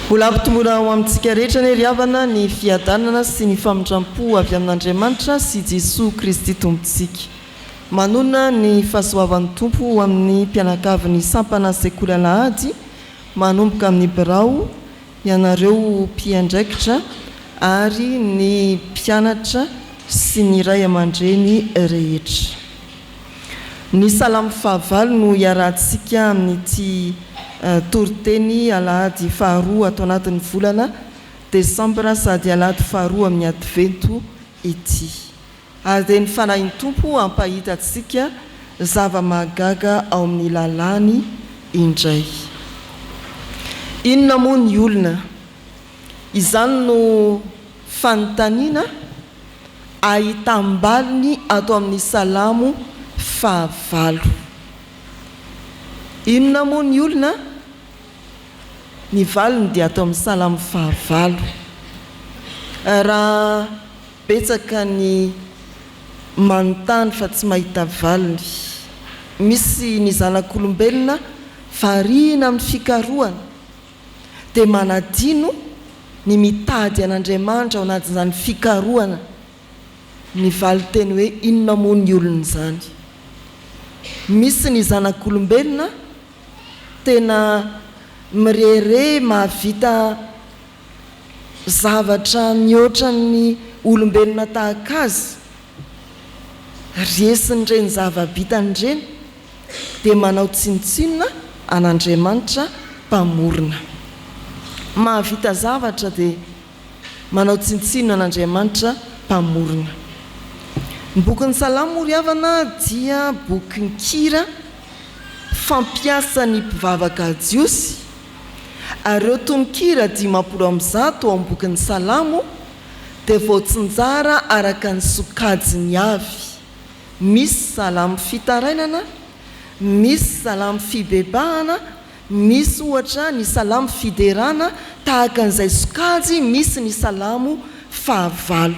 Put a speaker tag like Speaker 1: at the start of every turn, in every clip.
Speaker 1: Mbola ampitomboina ho amintsika rehetra anie ry havana ny fiadanana sy ny famindram-po avy amin'Andriamanitra sy Jesoa Kristy Tompontsika. Manonona ny fahasoavan'ny Tompo ho amin'ny mpianakavin'ny sampana Sekoly Alahady manomboka amin'ny birao ianareo mpiandraikitra ary ny mpianatra sy ny ray aman-dreny rehetra. Ny Salamo fahavalo no iarahantsika amin'ity toriteny alahady faharoa ato anatin'ny volana desambra sady alahady faharoa amin'ny Advento ity. Ary dia ny Fanahin'ny Tompo hampahita antsika zava-mahagaga ao amin'ny lalàny indray. Inona moa ny olona? Izany no fanontaniana ahitam-baliny ato amin'ny Salamo fahavalo. Inona moa ny olona? Ny valiny dia ato amin'ny Salamo fahavalo. Raha betsaka ny manontany fa tsy mahita valiny. Misy ny zanak'olombelona variana amin'ny fikarohana. dia manadino ny mitady an'Andriamanitra ao anatin'izany fikarohana ny valinteny hoe inona moa ny olona izany. Misy ny zanak'olombelona tena mirehareha mahavita zavatra mihoatra ny olombelona tahaka azy, resin'ireny zava-bitany ireny dia manao tsinontsinona an'Andriamanitra Mpamorona. Mahavita zavatra dia manao tsinontsinona an'Andriamanitra Mpamorona. Ny bokin'ny Salamo moa ry havana dia bokin-kira fampiasan'ny mpivavaka jiosy, ary ireo tononkira 150 ao amin'ny bokin'ny Salamo dia voatsinjara araka ny sokajiny avy. Misy salamo fitarainana, misy salamo fibebahana, misy ohatra ny salamo fiderana tahaka an'izay sokajy misy ny salamo fahavalo.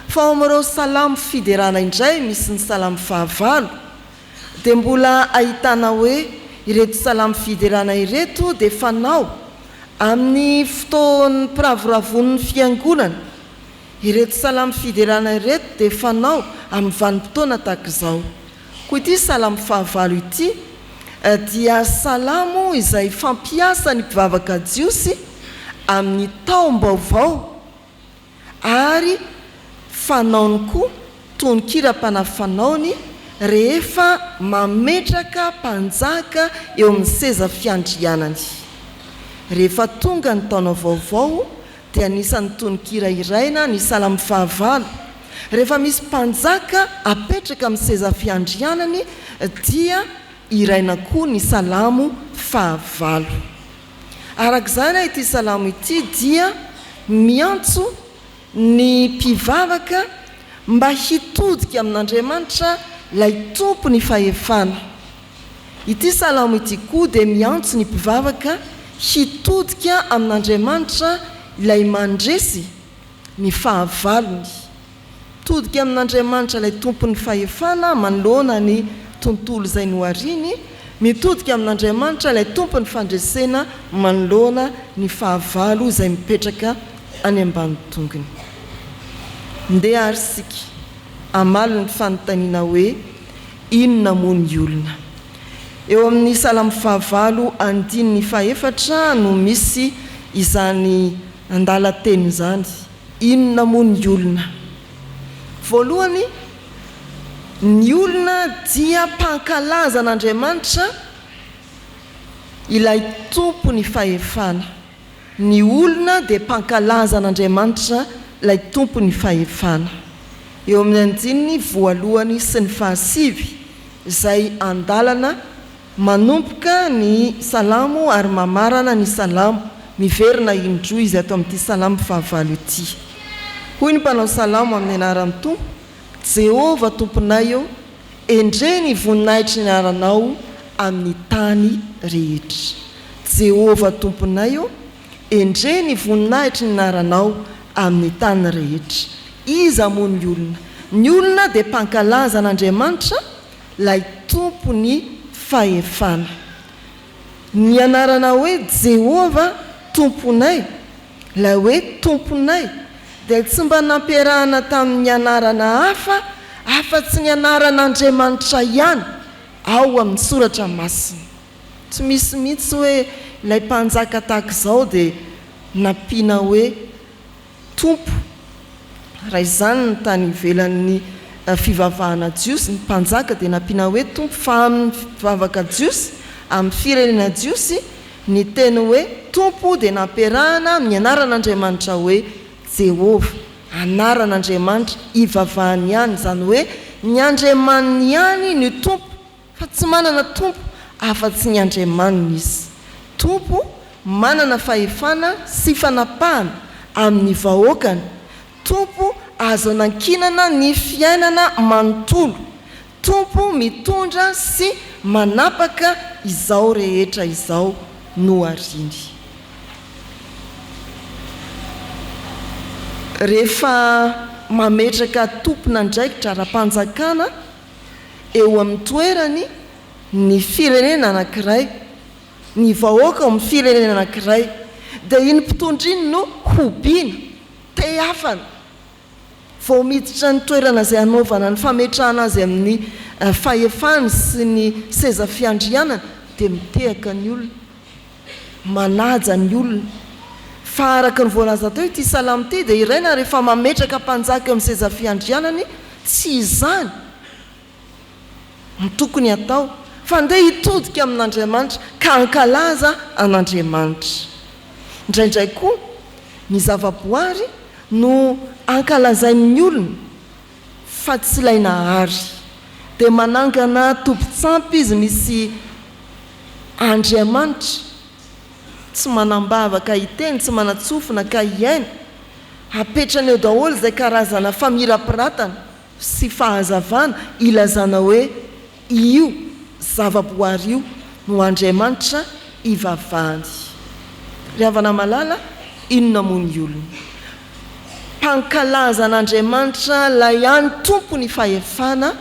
Speaker 1: Fa ao amin'ireo salamo fiderana indray misy ny salamo fahavalo dia mbola ahitana hoe ireto salamo fiderana ireto dia fanao amin'ny fotoam-piravoravoan'ny fiangonana. Ireto salamo fiderana ireto dia fanao amin'ny vanim-potoana tahaka izao. Koa ity salamo fahavalo ity dia salamo izay fampiasan'ny mpivavaka jiosy amin'ny taom-baovao ary fanaony koa tonon-kiram-panahy fanaony rehefa mametraka mpanjaka eo amin'ny seza fiandrianany. Rehefa tonga ny taona vaovao dia anisan'ny tononkira hiraina ny Salamo fahavalo. Rehefa misy mpanjaka apetraka amin'ny seza fiandrianany dia hiraina koa ny Salamo fahavalo. Araka izany ity Salamo ity dia miantso ny mpivavaka mba hitodika amin'Andriamanitra ilay Tompon'ny fahefana. Ity salamo ity koa dia miantso ny mpivavaka hitodika amin'Andriamanitra ilay mandresy ny fahavalony. Mitodika amin'Andriamanitra ilay Tompon'ny fahefana manoloana ny tontolo izay nohariany, mitodika amin'Andriamanitra ilay Tompon'ny fandresena manoloana ny fahavalo izay mipetraka any ambany tongony. Ndeha ary isika hamaly ny fanontaniana hoe, Inona moa ny olona? Eo amin'ny Salamo fahavalo andininy fahefatra no misy izany andalan-teny izany. Inona moa ny olona? Voalohany, ny olona dia mpankalaza an'Andriamanitra, ilay Tompon'ny fahefana. Ny olona dia mpankalaza an'Andriamanitra ilay Tompon'ny fahefana. Eo amin'ny andininy voalohany sy ny fahasivy, izay andalana manomboka ny Salamo ary mamarana ny Salamo, miverina indroa izy ato amin'ity Salamo fahavalo ity. Hoy ny mpanao Salamo amin'ny anaran'ny Tompo, Jehovah Tomponay ô, Endrey ny voninahitry ny anaranao amin'ny tany rehetra. Jehovah Tomponay ô, endrey ny voninahitry ny anaranao amin'ny tany rehetra. Iza moa ny olona? Ny olona dia mpankalaza an'Andriamanitra, ilay Tompon'ny fahefana. Ny anarana hoe Jehovah. Tomponay, ilay hoe Tomponay dia tsy mba nampiarahana tamin'ny anarana hafa afa-tsy ny anaran'Andriamanitra ihany ao amin'ny Soratra Masina. Tsy misy mihitsy hoe ilay mpanjaka tahaka izao dia nampiana hoe Tompo. Raha izany ny tany ivelan'ny fivavahana jiosy, ny mpanjaka dia nampiana hoe Tompo, fa amin'ny vavaka jiosy, amin'ny firenena jiosy, ny teny hoe Tompo dia nampiarahana amin'ny anaran'Andriamanitra hoe Jehovah, anaran'Andriamanitra ivavahany ihany, izany hoe ny Andriamaniny ihany no Tompo. Fa tsy manana tompo afa-tsy ny Andriamaniny izy. Tompo manana fahefana sy fanapahana amin'ny vahoakany. Tompo azo anankinana ny fiainana manontolo. Tompo mitondra sy manapaka izao rehetra izao nohariany. Rehefa mametraka tompon'andraikitra ara-panjakana eo amin'ny toerany ny firenena anankiray, ny vahoaka ao amin'ny firenena anankiray, dia iny mpitondra iny no hobiana, tehafana, vao miditra ny toerana izay hanaovana ny fametrahana azy amin'ny fahefany sy ny seza fiandrianany, dia mitehaka ny olona, manaja ny olona. Fa araka ny voalaza teo, ity salamo ity dia iray na rehefa mametraka mpanjaka eo amin'ny seza fiandrianany, tsy izany no tokony hatao, fa ndeha hitodika amin'Andriamanitra ka hankalaza an'Andriamanitra. Indraindray koa ny zavaboary no ankalazain'ny olona fa tsy ilay Nahary. Dia manangana tobin-tsampy izy misy Andriamanitra, tsy manam-bava ka hiteny, tsy manan-tsofina ka hihaino. Apetrany eo daholo izay karazana famirapiratana sy fahazavana ilazana hoe io zavaboary io no Andriamanitra ivavahany. Ry havana malala, inona moa ny olona? Mpankalaza an'Andriamanitra ilay hany Tompon'ny fahefana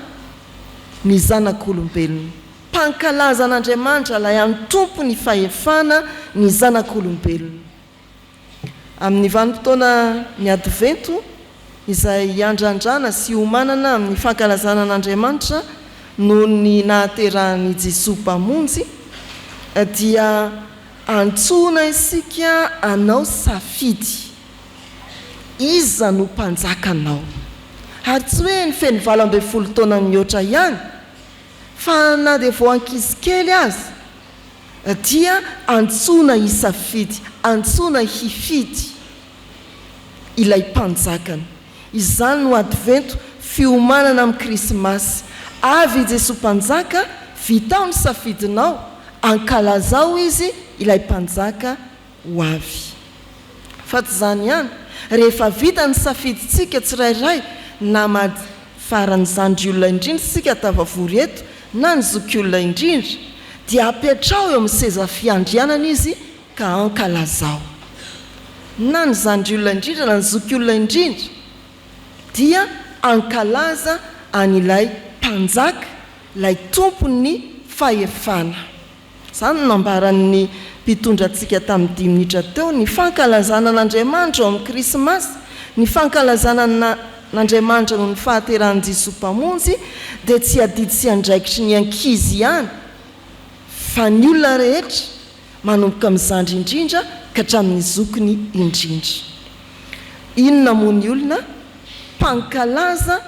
Speaker 1: ny zanak'olombelona. Mpankalaza an'Andriamanitra ilay hany Tompon'ny fahefana ny zanak'olombelona. Amin'ny vanim-potoana ny Advento, izay hiandrandrana sy hiomanana amin'ny fankalazana an'Andriamanitra noho ny nahaterahan'i Jesoa Mpamonjy, dia antsoina isika hanao safidy. Iza no mpanjakanao? Ary tsy hoe ny feno 18 taona mihoatra ihany, fa na dia vao ankizy kely aza, dia antsoina hisafidy, antsoina hifidy ilay Mpanjakany. Izany no Advento, fiomanana amin'ny Krismasy. Avy i Jesoa Mpanjaka, vitao ny safidinao, ankalazao Izy ilay Mpanjaka ho avy. Fa tsy izany ihany, rehefa vita ny safidintsika tsirairay, na mad faran'ny zandry olona indrindra isika tafavory eto, na ny zokiolona indrindra, dia apetraho eo amin'ny seza fiandrianana izy ka ankalazao. Na ny zandry olona indrindra na ny zokiolona indrindra dia ankalaza an'ilay Mpanjaka, ilay Tompon'ny fahefana. Izany no nambaran'ny mpitondra antsika tamin'ny dimy minitra teo, ny fankalazana an'Andriamanitra ao amin'ny Krismasy, ny fankalazana an'Andriamanitra noho ny fahaterahan'i Jesoa Mpamonjy dia tsy adidy sy andraikitry ny ankizy ihany fa ny olona rehetra, manomboka amin'ny zandry indrindra ka hatramin'ny zokiny indrindra. Inona moa ny olona mpankalaza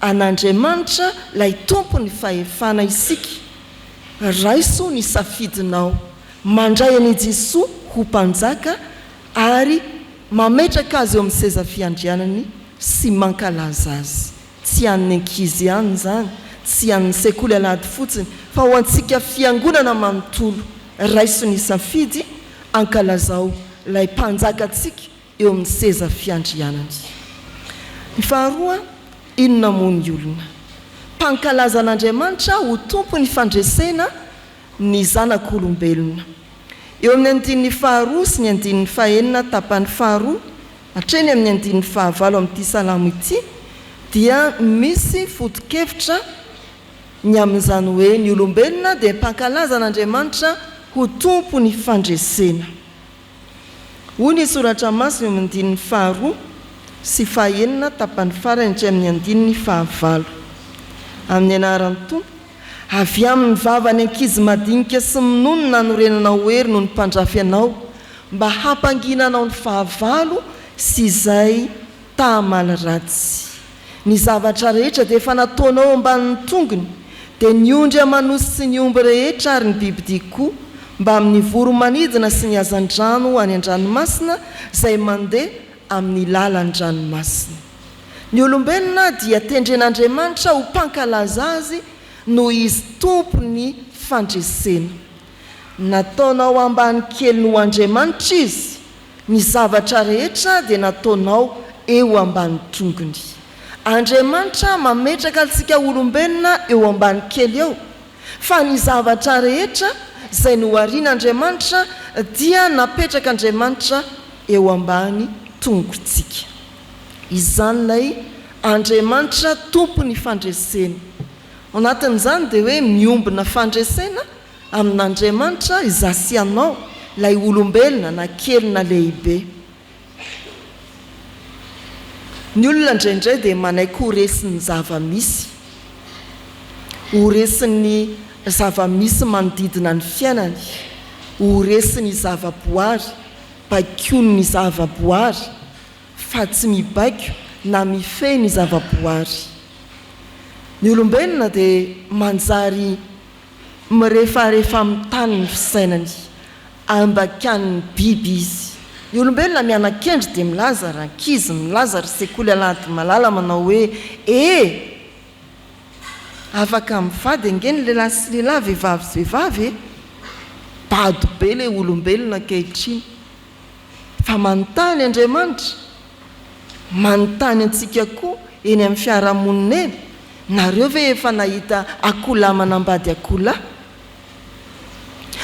Speaker 1: An'Andriamanitra ilay Tompon'ny fahefana isika. Raiso ny safidinao. Mandray an'i Jesoa ho Mpanjaka ary mametraka Azy eo amin'ny seza fiandrianany sy mankalaza Azy. Tsy an'ny ankizy ihany izany, tsy an'ny sekoly alahady fotsiny, fa ho antsika Fiangonana manontolo. Raiso ny safidy, ankalazao ilay Mpanjakantsika eo amin'ny seza fiandrianany. Ny faharoa, inona moa ny olona? Mpankalaza an'Andriamanitra ho Tompon'ny fandresena ny zanak'olombelona. Eo amin'ny andininy faharoa sy ny andininy fahenina tapany faharoa hatreny amin'ny andininy fahavalo amin'ity salamo ity dia misy foto-kevitra ny amin'izany hoe ny olombelona dia mpankalaza an'Andriamanitra ho Tompon'ny fandresena. Hoy ny Soratra Masina eo amin'ny andininy faharoa sy fahaenina tapany farany hatramin'ny andininy fahavalo. Amin'ny anaran'ny Tompo, avy amin'ny vavan'ny ankizy madinika sy minono nanorenanao hery noho ny mpandrafy anao, mba hampanginanao ny fahavalo sy izay ta-hamaly ratsy. Ny zavatra rehetra dia efa nataonao ambanin'ny tongony, dia ny ondry aman'osy sy ny omby rehetra ary ny bibidia koa, mbamin'ny voro-manidina sy ny hazandrano any an-dranomasina izay mandeha amin'ny lalan-dranomasina. Ny olombelona dia tendren'Andriamanitra ho mpankalaza Azy noho Izy Tompon'ny fandresena. Nataonao ambany kely noho Andriamanitra izy, Ny zavatra rehetra dia nataonao eo ambany tongony. Andriamanitra mametraka antsika olombelona eo ambany kely eo, fa ny zavatra rehetra izay noharian'Andriamanitra dia napetrak'Andriamanitra eo ambany tongotsika. Izany ilay Andriamanitra Tompon'ny fandresena. Ao anatin'izany dia hoe miombona fandresena Amin'Andriamanitra izaho sy ianao, ilay olombelona na kely na lehibe. Ny olona indraindray dia manaiky ho resin'ny zava-misy, ho resin'ny zava-misy manodidina ny fiainany, ho resin'ny zava-boary, baikoin'ny zava-boary, fa tsy mibaiko na mifehy ny zava-boary. Ny olombelona dia manjary Mirefarefa amin'ny tany ny fisainany, ambakan'ny biby izy. Ny olombelona miana-kendry dia milaza rankizy, milaza ry sekoly alahady malala manao hoe e! Afaka mivady ange ny lehilahy sy lehilahy, vehivavy sy vehivavy e! Bado be ilay olombelona ankehitriny. Fa manontany Andriamanitra, manontany antsika koa eny amin'ny fiarahamonina eny, nareo ve efa nahita akoholahy manambady akoholahy?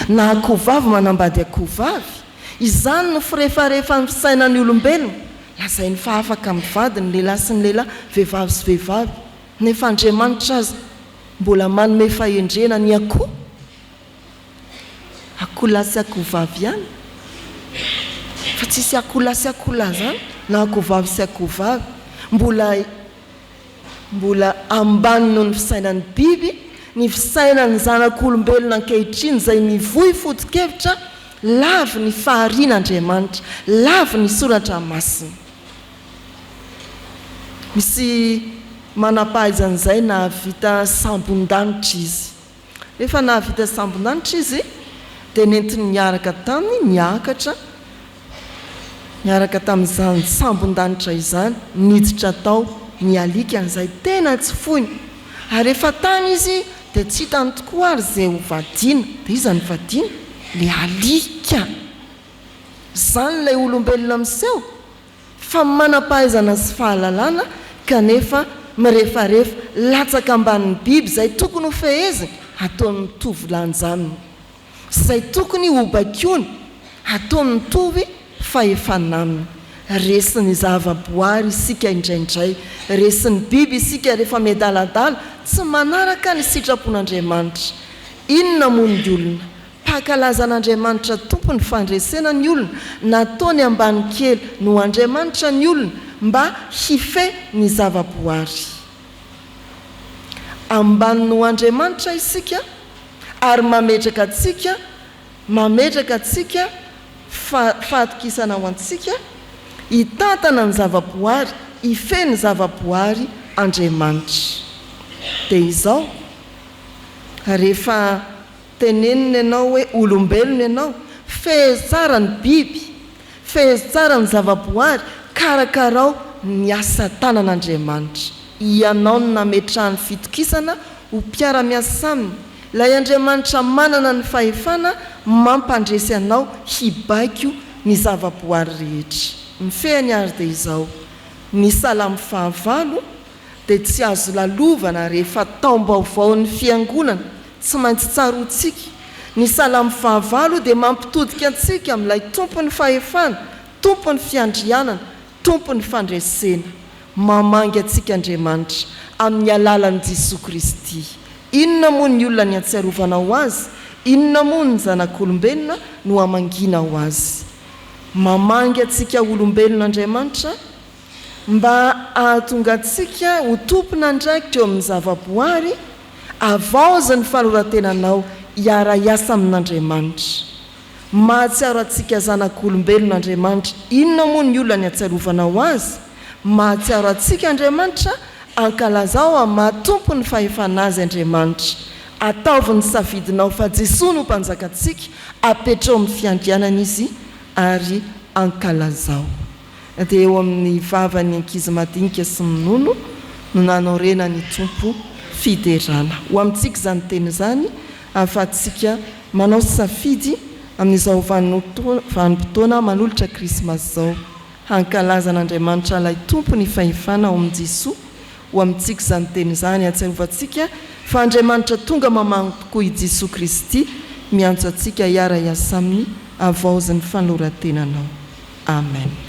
Speaker 1: Na akohovavy manambady akohovavy? Izany no firefarefan'ny fisainan'ny olombelona, lazainy fa afaka mivady ny lehilahy sy ny lehilahy, vehivavy sy vehivavy, nefa Andriamanitra aza mbola manome fahendrena ny akoho. Akoholahy sy akohovavy ihany? Fa tsisy akoholahy sy akoholahy zany na akohovavy sy akohovavy. Mbola mbola ambany noho ny fisainan'ny biby ny fisainan'ny zanak'olombelona ankehitriny izay mivoy foto-kevitra lavy ny faharian'Andriamanitra, lavy ny soratra masina. Misy manam-pahaizana izay nahavita sambon-danitra izy. Rehefa nahavita sambondanitra izy dia nentiny niaraka taminy niakatra niaraka tamin'izany sambondanitra izany niditra tao ny alikany izay tena tsy foiny. Ary rehefa tany izy dia tsy hitany tokoa ary izay ho vadiana. Dia iza no vadiana? Ilay alika! Izany ilay olombelona miseho. Fa manam-pahaizana sy fahalalana kanefa mirefarefa, latsaka ambanin'ny biby izay tokony ho feheziny, ataony mitovy lanja aminy. Sy izay tokony hobaikoiny, ataony mitovy fahefana aminy. Resin'ny zava-boary isika indraindray. Resin'ny biby isika rehefa miadaladala, tsy manaraka ny sitrapon'Andriamanitra. Inona moa ny olona? Mpankalaza an'Andriamanitra Tompo ny fandresena ny olona, nataony ambany kely noho Andriamanitra ny olona mba hifehy ny zava-boary. Ambany noho Andriamanitra isika ary mametraka antsika mametraka antsika fa fahatokisana ho antsika hitantana ny zava-boary, hifehy ny zava-boary Andriamanitra. Dia izao, rehefa Tenenina ianao hoe olombelona ianao, fehezo tsara ny biby, fehezo tsara ny zavaboary, karakarao ny asa tanan'Andriamanitra. Ianao no nametrahany fitokisana ho mpiara-miasa aminy, ilay Andriamanitra manana ny fahefana mampandresy anao hibaiko ny zavaboary rehetra. Ny fehiny ary dia izao, ny Salamo fahavalo dia tsy azo lalovana rehefa taom-baovaon'ny Fiangonana, tsy maintsy tsaroantsika. Ny Salamo fahavalo dia mampitodika antsika amin'ilay Tompon'ny fahefana, Tompon'ny fiandrianana, Tompon'ny fandresena. Mamangy antsika Andriamanitra amin'ny alalan'i Jesoa Kristy. Inona moa ny olona niantsiarovanao azy? Inona moa ny zanak'olombelona no hamangianao azy? Mamangy antsika olombelona Andriamanitra mba hahatonga antsika ho tompon'andraikitra eo amin'ny zavaboary, havaozy ny fanoran-tenanao hiara-hiasa amin'Andriamanitra. Mahatsiaro antsika zanak'olombelona Andriamanitra, inona moa ny olona nihatsiarovanao Azy? Mahatsiaro antsika Andriamanitra, ankalazao amin'ny maha Tompon'ny fahefana Azy Andriamanitra. Ataovy ny safidinao fa Jesoa no Mpanjakantsika, apetrao amin'ny fiandrianana Izy ary ankalazao. Dia eo amin'ny vavan'ny ankizy madinika sy minono no nanorenan'ny Tompo fiderana. Ho amintsika izany teny izany ahafahantsika manao safidy amin'izao vanim-potoana manolotra Krismasy izao. Hankalaza an'Andriamanitra ilay Tompo ny fahefana ao amin'i Jesoa. Ho amintsika izany teny izany, hahatsiarovantsika fa Andriamanitra tonga mamangy tokoa i Jesoa Kristy, miantso antsika hiara-hiasa Aminy, havaozy ny fanoloran-tenanao. Amen.